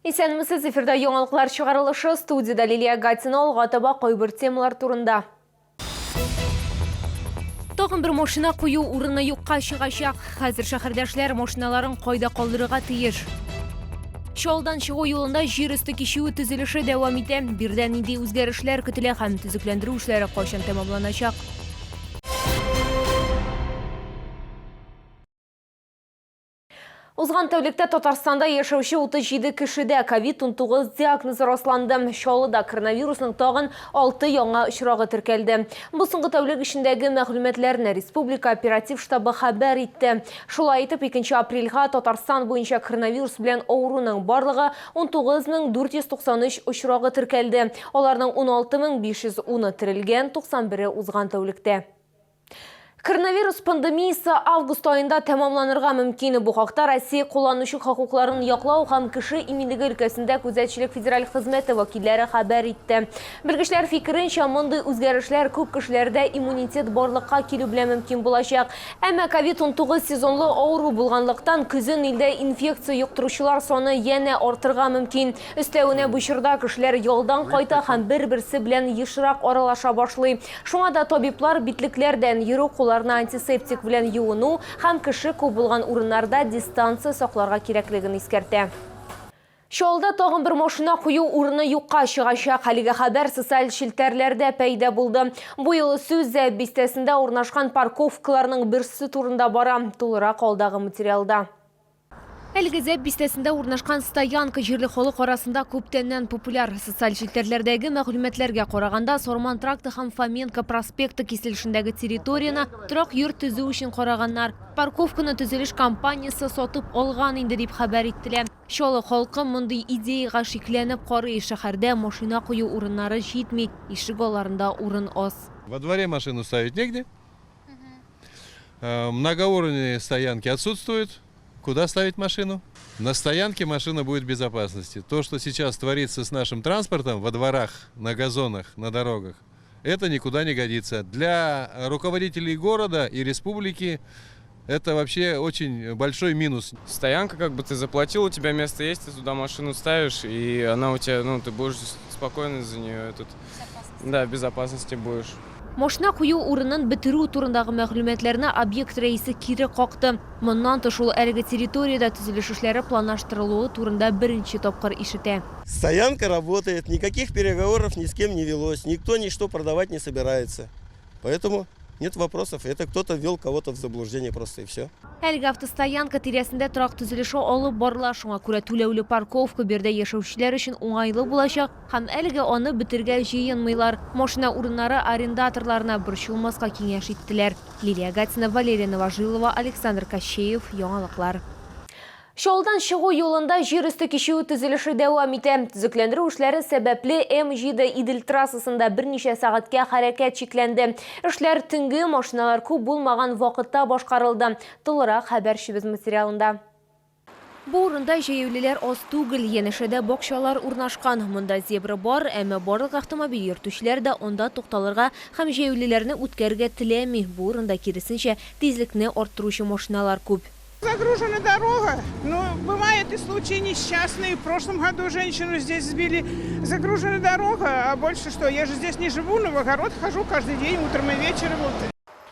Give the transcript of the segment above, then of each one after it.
Исәнмесез, эфирда яңалыклар чыгарылышы, студиядә Лилия Гатина, алга таба кайбер темалар турында. Тагын бер машина кую урыны юкка чыгачак. Хәзер шәһәрдәшләр машиналарын кайда калдырырга тиеш? Чаллыдан чыгу юлында җир өсте кичүе төзелеше дәвам итә. Биредә нинди үзгәрешләр көтелә һәм төзекләндерү эшләре кайчан тәмамланачак? Узган тәүлектә Татарстанда яшәүче 37 кешедә ковид-19 диагнозы расланды. Чаллыда коронавирусның тагын 6 яңа очрагы теркәлде. Бу соңгы тәүлек эчендәге мәгълүматларны республика оператив штабы хәбәр итте. Шулай итеп, 2 апрельгә Татарстан буенча коронавирус белән авыруның барлыгы 19493 очрагы теркәлде. Аларның 16510-ы терелгән, 91-е узган тәүлектә. Коронавирус пандемиясе август аенда тәмамланырга мөмкин. Бу хакта Россия кулланучы хокукларын яклау һәм кеше иминлеге өлкәсендә күзәтчелек федераль хезмәте вәкилләре хәбәр итте. Белгечләр фикеренчә, мондый үзгәрешләр күп кешеләрдә иммунитет барлыкка килү белән мөмкин булачак. Әмма ковид-19 сезонлы авыру булганлыктан, көзен илдә инфекция йоктыручылар саны янә артырга мөмкин. Өстәвенә, бу чорда кешеләр ялдан кайта һәм бер-берсе белән ешрак аралаша башлый. Шуңа да табиблар битлекләрдән йөрү, кулларны антисептик белән юыну һәм кеше күп булган урыннарда дистанция сакларга кирәклеген искәртә. Чаллыда тагын бер машина кую урыны юкка чыгачак. Әлеге хәбәр социаль челтәрләрдә пәйда булды. Бу юлы сүз Зәб бистәсендә урнашкан парковкаларның берсе турында бара. Тулырак алдагы материалда. Әлеге Зәб бистәсендә урнашкан стоянка җирле халык арасында күптәннән популяр. Социаль челтәрләрдәге мәгълүматларга караганда, Сарман тракты һәм Фоменко проспекты киселешендәге территорияне торак йорт төзү өчен караганнар. Парковканы төзелеш компаниясе сатып алган инде, дип хәбәр ителә. Чаллы халкы мондый идеягә шикләнеп карый, шәһәрдә машина кую урыннары җитми, ишек алларында урын аз. Во дворе машину ставить негде. Многоуровневые стоянки отсутствуют. Куда ставить машину? На стоянке машина будет в безопасности. То, что сейчас творится с нашим транспортом во дворах, на газонах, на дорогах, это никуда не годится. Для руководителей города и республики это вообще очень большой минус. Стоянка, как бы ты заплатил, у тебя место есть, ты туда машину ставишь, и она у тебя, ну, ты будешь спокойно за нее этот, да, в безопасности будешь. Машина кую урынын бетерү турындагы мәгълүматларны объект рәисе кире какты. Моннан тыш, ул әлеге территориядә төзелеш эшләре планлаштырылуы турында беренче тапкыр ишетә. Стоянка работает, никаких переговоров ни с кем не велось, никто ничто продавать не собирается. Поэтому нет вопросов, это кто-то ввел кого-то в заблуждение просто и все. Әлеге автостоянка тирәсендә торак төзелеше алып барыла, шуңа күрә түләүле парковка биредә яшәүчеләр өчен уңайлы булачак һәм әлегә аны бетерергә җыенмыйлар. Машина урыннары арендаторларына борчылмаска киңәш иттеләр. Лилия Гатина, Валерия Новожилова, Александр Кощеев, Яңалыклар. Чаллыдан чыгу юлында җир өсте кичүе төзелеше дәвам итә. Төзекләндерү эшләре сәбәпле М7 Идел трассасында берничә сәгатькә хәрәкәт чикләнде. Эшләр төнге, машиналар күп булмаган вакытта башкарылды. Тулырак хәбәрчебез материалында. Бу урында җәяүлеләр аз түгел, янәшәдә бакчалар урнашкан. Монда зебра бар, әмма барлык автомобиль йөртүчеләр дә анда тукталырга һәм җәяүлеләрне үткәрергә теләми. Бу урында, киресенчә, тизлекне арттыручы машиналар күп. Загружена дорога, но бывают и случаи несчастные. В прошлом году женщину здесь сбили. Загружена дорога, а больше что? Я же здесь не живу, но в огород хожу каждый день, утром и вечером. Вот.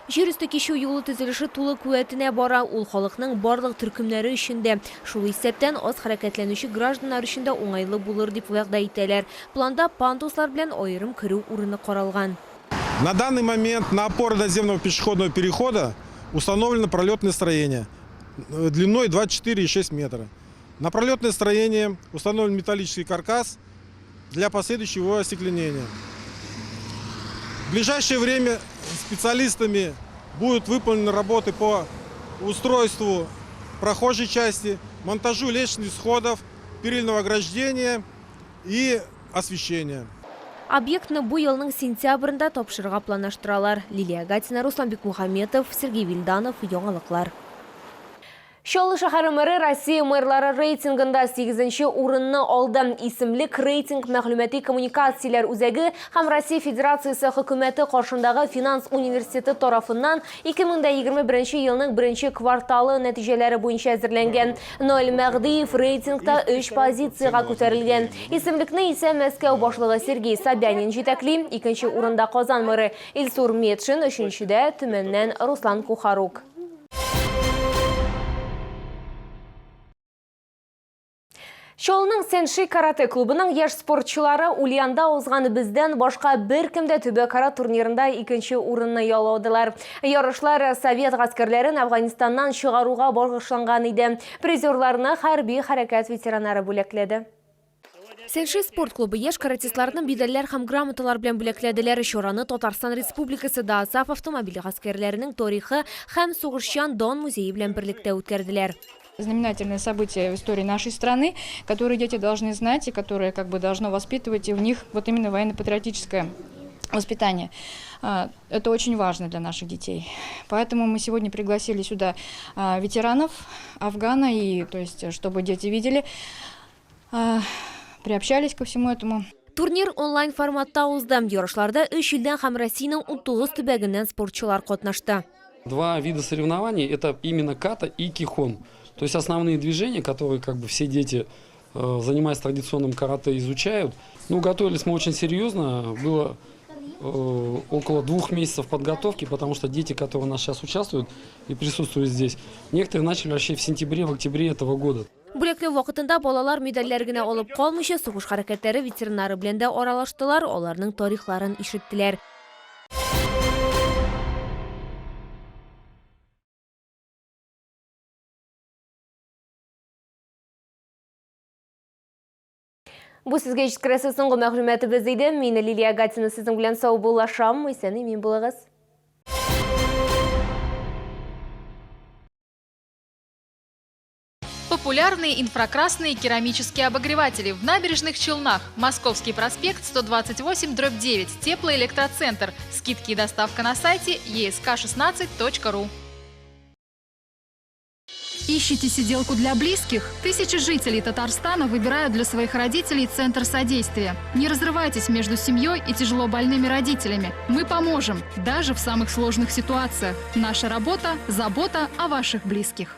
Җир өсте кичү юлы төзелеше тулы куәтенә бара, ул халыкның барлык төркемнәре өчен дә, шул исәптән аз хәрәкәтләнүче гражданнар өчен дә уңайлы булыр дип вәгъдә итәләр. Планда пандуслар белән аерым керү урыны каралган. На данный момент на опоры наземного пешеходного перехода установлено пролетное строение длиной 24,6 метра. На пролетное строение установлен металлический каркас для последующего его остекленения. В ближайшее время специалистами будут выполнены работы по устройству прохожей части, монтажу лестничных сходов, перильного ограждения и освещения. Объектны бу елның сентябрендә тапшырырга планлаштыралар. Лилия Гатина, Руслан Бикмухаметов, Сергей Вильданов, Яңалыклар. Чаллы шәһәре мэры Россия мэрлары рейтингында 8 урынны алды. Исемлек рейтинг мәгълүмати коммуникацияләр үзәге һәм Россия Федерациясе хөкүмәте каршындагы финанс университеты тарафыннан 2021 елның беренче кварталы нәтиҗәләре буенча әзерләнгән. Наил Мәгъдиев рейтингта 3 позициягә күтәрелгән. Исемлекне исә Мәскәү башлыгы Сергей Собянин җитәкли. Икенче урында Казан мэры Илсур Метшин, өченчедә Төмәннән Руслан Кухарук. Чаллының Сенши карате клубының яшь спортчылары Ульянда узган бездән башка беркем дә төбәкара турнирында икенче урынны яуладылар. Ярышлар совет гаскәрләрен Әфганстаннан чыгаруга багышланган иде. Призерларны хәрби хәрәкәт ветераннары бүләкләде. Сенши спорт клубы яшь каратистларны медальләр һәм грамоталар белән бүләкләделәр. Чараны Татарстан Республикасы ДОСААФ автомобиль гаскәрләренең тарихы һәм сугышчан дан музее белән берлектә үткәрделәр. Знаменательное событие в истории нашей страны, которое дети должны знать и которое как бы должно воспитывать и в них вот именно военно-патриотическое воспитание. Это очень важно для наших детей. Поэтому мы сегодня пригласили сюда ветеранов Афгана, и, то есть, чтобы дети видели, приобщались ко всему этому. Турнир онлайн форматта узды. Ярышларда өч илдән һәм Россиянең 19 төбәгеннән спортчылар катнашты. Два вида соревнований – это именно ката и кихон. То есть основные движения, которые как бы все дети, занимаясь традиционным карате, изучают. Ну, готовились мы очень серьезно. Было около 2 месяцев подготовки, потому что дети, которые у нас сейчас участвуют и присутствуют здесь, некоторые начали вообще в сентябре, в октябре этого года. Бүләкләү вакытында балалар медальләр генә алып калмыйча, сугыш хәрәкәтләре ветераннары белән дә аралаштылар, аларның тарихларын ишеттеләр. Бу сезгә җиткерәсе соңгы мәгълүматыбыз иде. Мин Лилия Гатина сезнең белән саубуллашам. Исән-имин булыгыз. Популярные инфракрасные керамические обогреватели в Набережных Челнах. Московский проспект, 128/9. Теплоэлектроцентр. Скидки и доставка на сайте esk16.ru. Ищите сиделку для близких? Тысячи жителей Татарстана выбирают для своих родителей Центр содействия. Не разрывайтесь между семьей и тяжело больными родителями. Мы поможем, даже в самых сложных ситуациях. Наша работа – забота о ваших близких.